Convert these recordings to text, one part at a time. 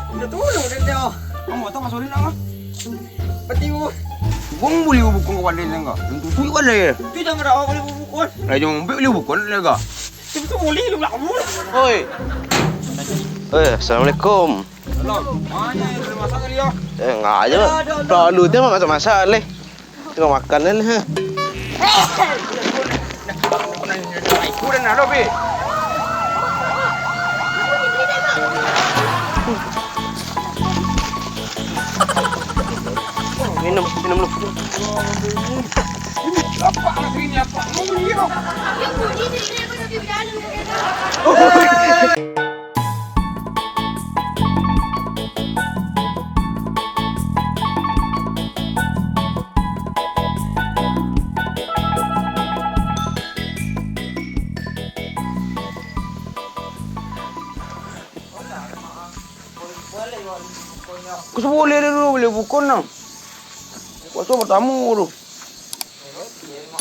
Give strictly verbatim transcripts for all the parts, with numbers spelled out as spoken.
Minta tolong den, yo. Ambo datang masuak den, ah. Peti, Bu. Bang bali bubukon ka balai den, ka? Nan tutuik balai, eh. Tu jan awak bali bubukon. Lah, jan bali bubukon lai, ka? Tu, tu bali lu, lah, Bu. Oi. Eh, assalamualaikum. Salam. Mana yang boleh masak kali, yo? Eh, ngah ajo. Ado, ado, ado. Lalu tu masak-masak lai. Tengah makan kan, ha? Minum, minum dulu. Ko saboleh dulu bali bubukon nang. Puaso partamo ko tu.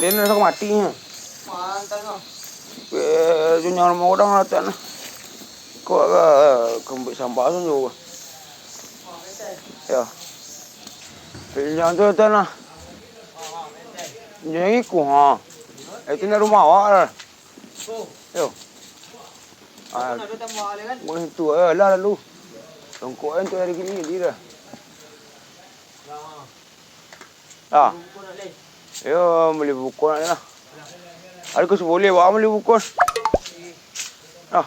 Den raso ka mati nyo. Eh, jo nyawa urang lah tu nah. Ko ka, ka ambiak sambah tu jo. Yo. Inyo tu, tu nah. Inyo nan iko, ha. Itu nan rumah awak lah. Yo. Ah, bukan itu, eh, lah lalu. Tongkok kan tu hari kini, dia dah. Ah. Yo, bali bubukon lah. Ari ko saboleh, baa bali bubukon. Ah.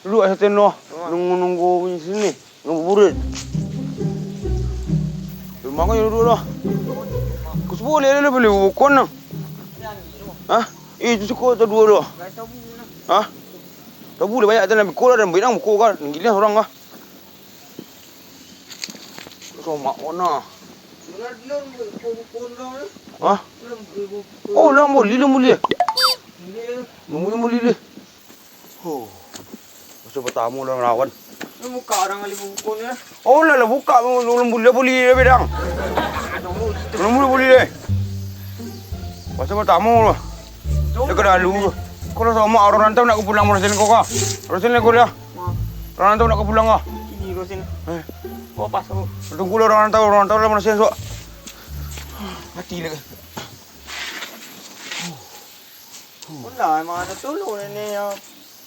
Duduak sateh no. Nunggu-nunggu di sini. Nunggu burit. Rumah ko duduak lah. Ko saboleh lah bali bubukon lah. Hah? Eh, tu siko atau duo tu. Hah? Tabu lah banyak tu, nak biko lah, dan banyak biko kan. Giliang surang kah? Somak mana? Hah? Oh, lah bali, lah bali. Bali, bali deh. Huh. Masa partamo lah lawan. Buka urang bali bubukon yo. Oh, lah, lah buka, lah bali, lah bali dah, bedang. Lah bali, bali deh. Masa partamo lah. Dia kena lalu. Kalau sama urang rantau nak ka pulang, baru sen ko kah? Baru sen ko dah. Urang rantau nak ka pulang kah? Ini baru sen. Eh. Ko pas aku. Tunggu lah urang rantau, urang rantau lah baru sen sok. Mati lah. Bunda, emang ado tulung nenek yo.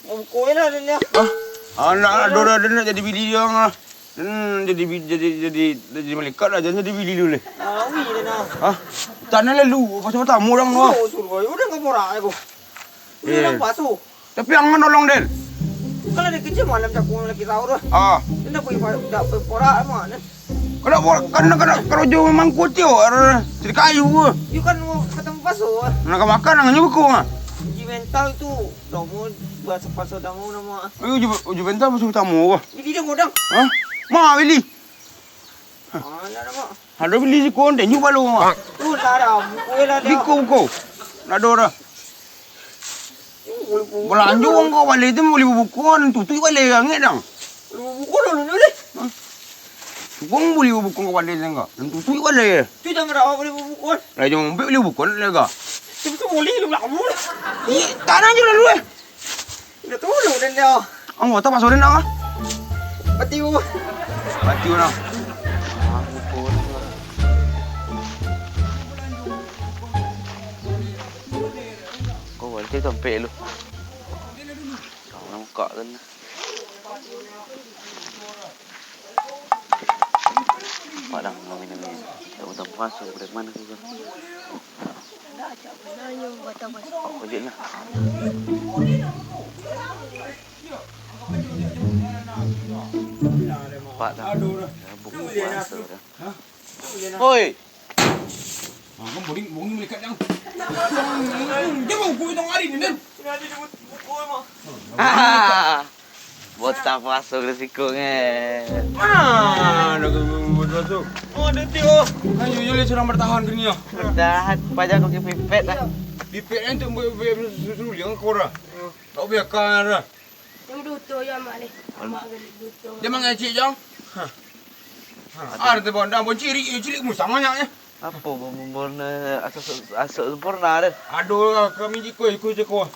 Bubukoan lah nenek. Hah? Anak ado dah, dah nak jadi bini dia, ah. Hmm, jadi bi-, jadi, jadi, jadi malaikat lah, jan jadi bini dulu leh. Awi nenek. Hah? Tanah lalu, pas pertama orang tu. Oh, suruh, udah nggak murah aku. Ini Eh. orang pasu. Tapi ang nolong den. Kalau dia kerja malam cakung lagi sahur lah. Ah. Dia nak pergi pa-, nak pergi porak mah, nah. Kalau buat, kan nak, nak kerojo memang kutil, ada cari kayu ke. You kan mau ketemu pasu, ah. Nak makan, ang nyo buku, ah. Uji mental tu, domo, bahasa pasu domo nama, ah. Ayo, uji, uji mental musuh utama, wah. Jadi dia godang. Hah? Ma, bili. Mana nama? Ada bili si konten juga lu, ma. Tu lah dah, buku lah dah. Buku, buku. Nak ada dah. Belanjo urang kau bali tu, bali bubukoan, tutuik bali angek dang. Bali bubukoan lalu ni ulih. Hah? Urang bali bubukoan kau bali tu, dan tutuik bali. Tu jan awak bali bubukoan. Lah, jan bali bubukoan lah, ga. Tu, tu bali lu lah, kamu lah. Ih, tanah je lalu, eh. Dah tolong dan dia. Ang buat apa, sorry, nak, ah? Pati, Bu. Pati, urang. Kau balik sampai lu. Kau nak buka kan? Padang kau minum ni. Tak utang puasa, dari mana kau? Apa je lah. Pak dah. Buku puasa dah. Hoi. Ah, kan boring, boring melekat dang. Dia mau kuih tong hari ni, Den. Ini ada di buku, emang. Ah, botah masuk di siku, nge. Ah, nak buat masuk. Oh, ada tiup. Ayo, yo, le, surang bertahan kini, yo. Bertahan, pajak kau ke pipet dah. Pipet kan tu, buat, buat, susu, susu, yang korang. Tak biarkan dah. Yang duto ya, Mak, leh. Mak gali duto. Dia mangecek, Jang. Hah. Hah. Ada tu, Bang. Dah, Bang, cirik, cirik musang banyaknya. Apo, Bang, Bang, Bang, eh, asok, asok sempurna deh. Aduh, kami jiko, jiko, jiko.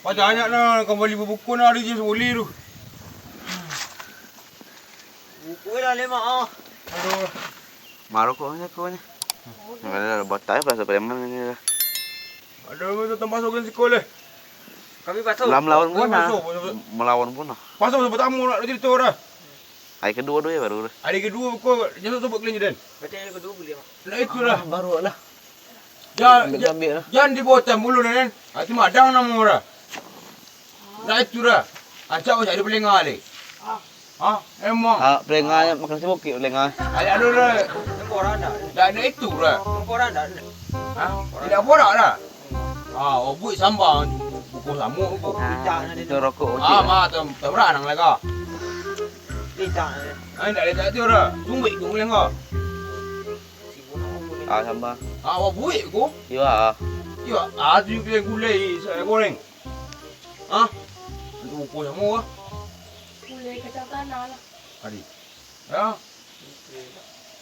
Banyak nak kembali berbuku nak hari je boleh tu. Buku lah lima ah. Aduh. Marokoknyo kuanyo. Nah, batai pasal preman ini lah. Aduh, itu tempat sokin sekolah. Kami pasal. Lah melawan pun nah. Melawan pun nah. Pasal sebut tamu nak cerita dah. Hari kedua dulu ya baru dah. Hari kedua kau jangan sebut kalian dan. Berarti hari kedua boleh, Mak. Nah, itulah. Ah, baru lah. Jan, ambil, jan, ambil lah. Jan dibotam dulu, Nen. Hati madang namo dah. Nah, itu dah. Acak macam ada pelenga leh. Ah. Ha? Emang? Ah, pelenga makan si bukit pelenga. Ada, ada dah. Temporan dah. Dah ada itu dah. Temporan dah. Ha? Tidak borak dah. Ah, obuik sambang. Buku samuk buku. Ah, itu rokok. Ah, ma, tam, tam ranang lah kau. Tidak. Ah, tidak, tidak tu dah. Tumbik tu pelenga. Ah, sambal. Ah, awak buik ko? Iyo, ah. Iyo, ah, tu gulai, gulai, saya goreng. Ah, itu ukur sama, ah. Gulai kacang tanah lah. Tadi. Ya.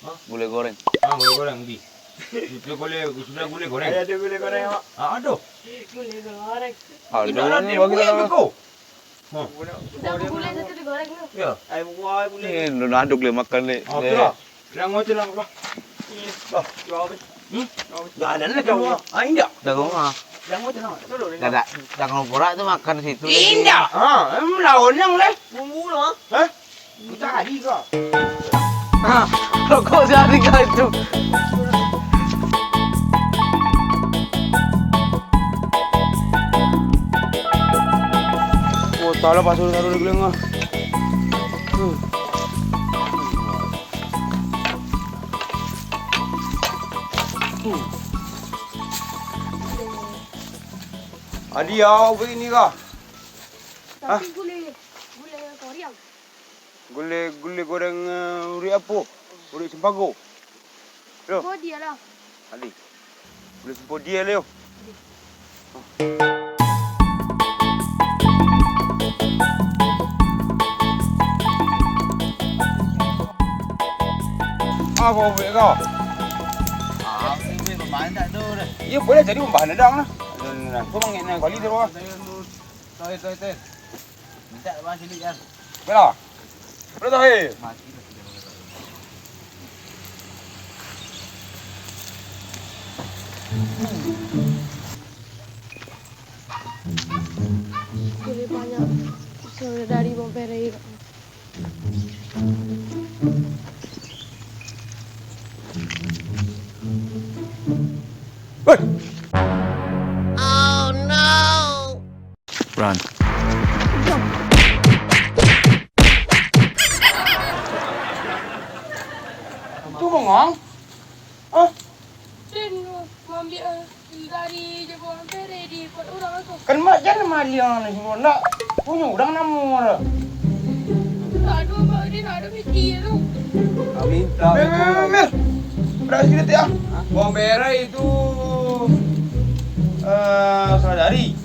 Ah. Gulai goreng. Ah, gulai goreng, di. Sudah gulai, sudah gulai goreng. Ada gulai goreng, Mak. Ah, aduh. Gulai goreng. Aduh, ini bagi beko. Hah. Udah, gulai satu digoreng tu. Ya. Ai, buah, ai, gulai. Eh, lu naduk le makan le. Ah, tu lah. Yang macam nak apa? Bah. Hmm? Dah ada nak kau. Ah, indak. Dah kau ah. Yang macam nak? Dah, dah. Dah kau borak tu makan situ. Indak. Ha, em, lawan yang le. Bumbu lah. Hah? Kita hari kau. Ha, rokok sehari kau itu. Oh, talah pasal taruh di gulung ah. Hmm. Hmm. Adi, awak beli ni kah? Hah? Tapi gulai, gulai koriang. Gulai, gulai goreng, eh, urik apo? Urik sempago. Yo. Sempago dia lah. Adi. Gulai sempago dia, Leo. Apo buek kau? Ah, ini pemain tak ada dah. Iyo, buliah jadi pembahan dadang lah. Nah, kau mangek naik kali tu, Bang. Tahu, tahu, tahu. Minta abang sini, Jan. Bela. Bela tahu, eh. Mati lah kita. Boleh banyak saudari Bang Ferry. Hei! Oh no! Run. Tu bengong? Hah? Den, mambiak dari jago hampir di buat urang tu. Kan mak jan maliang lah suruh nak. Punyo urang namo dah. Aduh, mak, dia nak ada mikir tu. Kami tak Mir, Mir, Mir, Mir. Berapa sini, Tia? Hah? Bawang merah itu, eh, salah dari.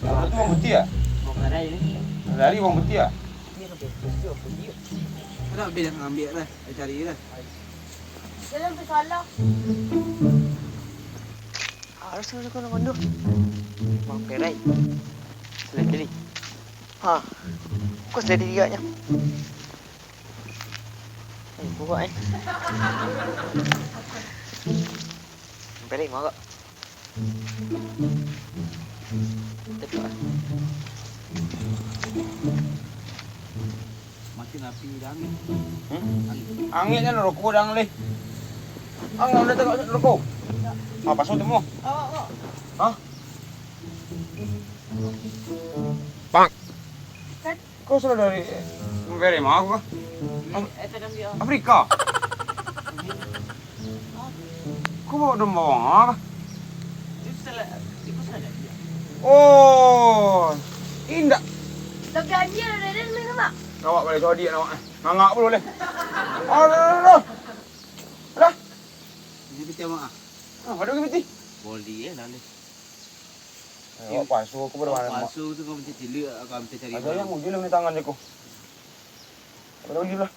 Apa tu bawang putih ya? Bawang merah ini. Salah dari bawang putih ya? Ini kan bawang putih, bawang putih. Ada beda ngambil lah, cari lah. Jalan tu salah. Harus ada kau nak mandul. Bang Perai. Selain diri. Ha. Kau selain diri agaknya. Eh, buat eh. Bang Perai, mau agak? Makin api dah angin. Hmm? Angin. Angin kan rokok dah leh. Ang, udah tengok rokok. Ah, pasal temu. Awak, awak. Hah? Pak. Kan Kau sudah dari, dari mana kau? Afrika? Kau bawa domba apa? Oh, indak. Tapi anjir ada dia main sama. Awak balik jadi awak. Ngangak dulu leh. Aduh, aduh, aduh. Lah. Ini piti apa? Ah, ada piti. Boli eh, dah leh. Eh, awak palsu, aku baru mana, Mak? Palsu tu kau minta cilik, kau minta cari. Ada yang uji lah tangan dia, kau. Ada uji lah.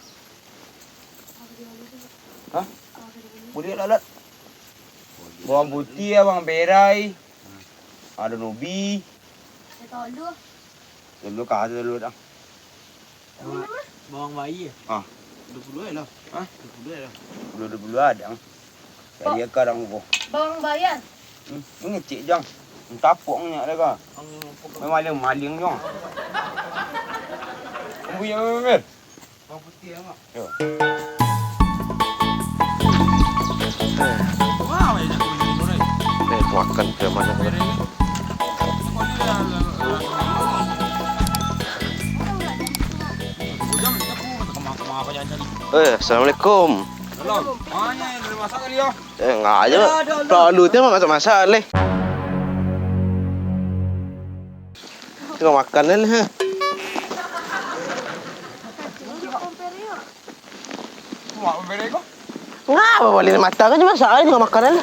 Hah? Boleh lah, Lat. Bawang putih, bawang berai. Ada nobi. Saya tahu dulu. Dulu kah, ada dulu dah. Bawang, bawang bayi ya? Ah. Duo puluah lah. Hah? Duo puluah lah. Duo puluah, duo puluah ado. Jadi ka urang ko. Bang bayar. Hmm, ngecek jang. Tapok nyo ado ka. Maling-maling jang. Ambo yo, Mir. Bang putiah, Mak. Yo. Eh, makan ke mana? Eh, assalamualaikum. Salam. Eh, nggak aja. Lalu tu masak-masak leh. Tengah makan kan, ha? Ngapa balik mata kan cuma salah tengah makan kan?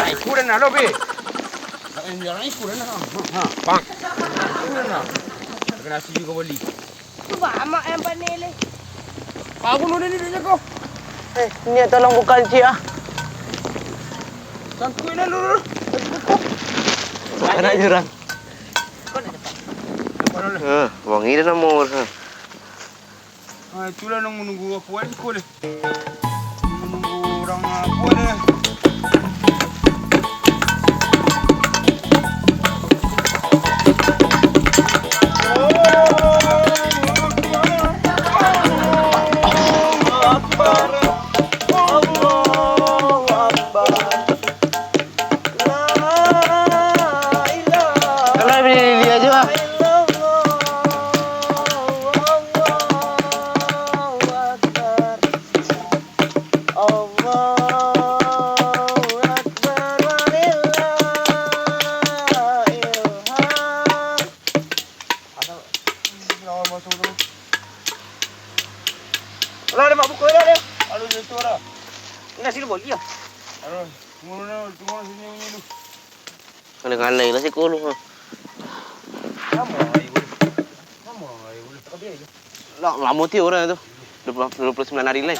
Ikut dah nak lo, Be. Nak enjoy ikut dah nak. Ha. Ikut dah nak. Kena nasi juga beli. Tu ba amak yang paneh leh. Aku nurun ni duitnya ko. Eh, ni tolong buka cik ah. Sangkuin lah dulu. Anak jurang. Kau nak dapat. Dapat dulu. Eh, wangi dah nama orang. Ah, itulah nang menunggu aku ai ko leh. Menunggu urang apo deh. Kalau beli-beli aja, ah. Allahu Akbar, walillahil hamd. Alah, dah mak buka dah, dah. Aduh, jatuh dah. Ini nasi lu bagi ya? Aduh, tunggu dulu, tunggu sini, sini dulu. Ngalai-ngalai lah siko lu, ha. Lamo lah, ayo, boleh. Lamo lah, ayo, boleh. Lah, lamo ti urang tu. Dua puluh, dua puluh sembilan hari lai.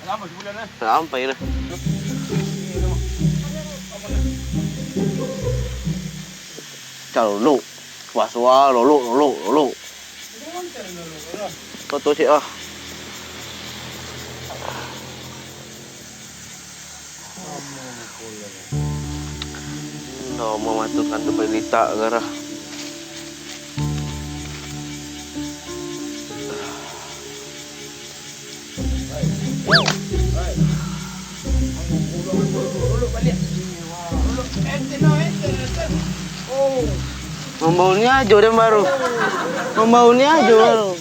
Lamo sebulan, eh? Sampai lah. Cak lolok. Suah-suah, lolok, lolok, lolok. Foto cek ah. Ndak mau matukan tu pai litak garah. Mambaunyo ajo den baru. Mambaunyo ajo baru.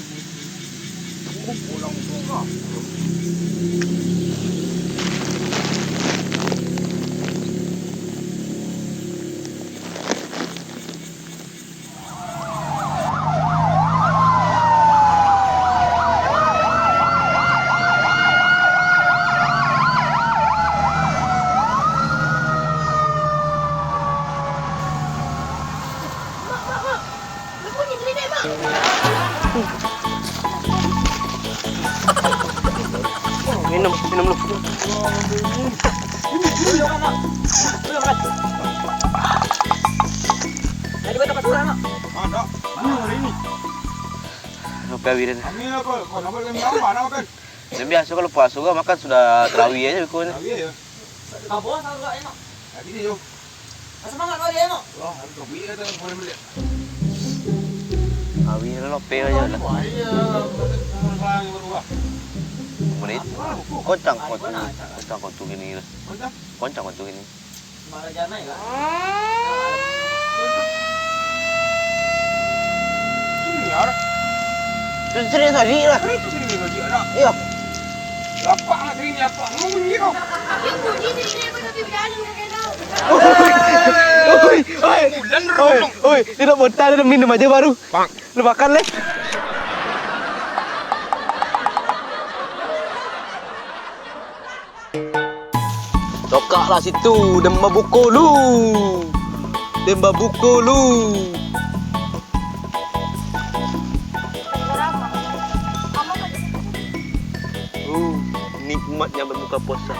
Minum, minum lu. Apo, Wirin? Nan biaso kalau puaso kan makan sudah tarawih aja beko ni. Tarawih lah, lope aja lah. Boleh. Koncang kau tu, koncang kau tu gini lah. Koncang kau tu gini. Tu sering sadik lah. Iyo. Apak nak sering ni, apak. Ngomong bunyi kau. Oi, oi, oi, oi, oi, tidak botak, minum aja baru. Lu makan leh. Cokaklah situ, den babuko lu. Den babuko lu. Oh, nikmatnya berbuka puasa.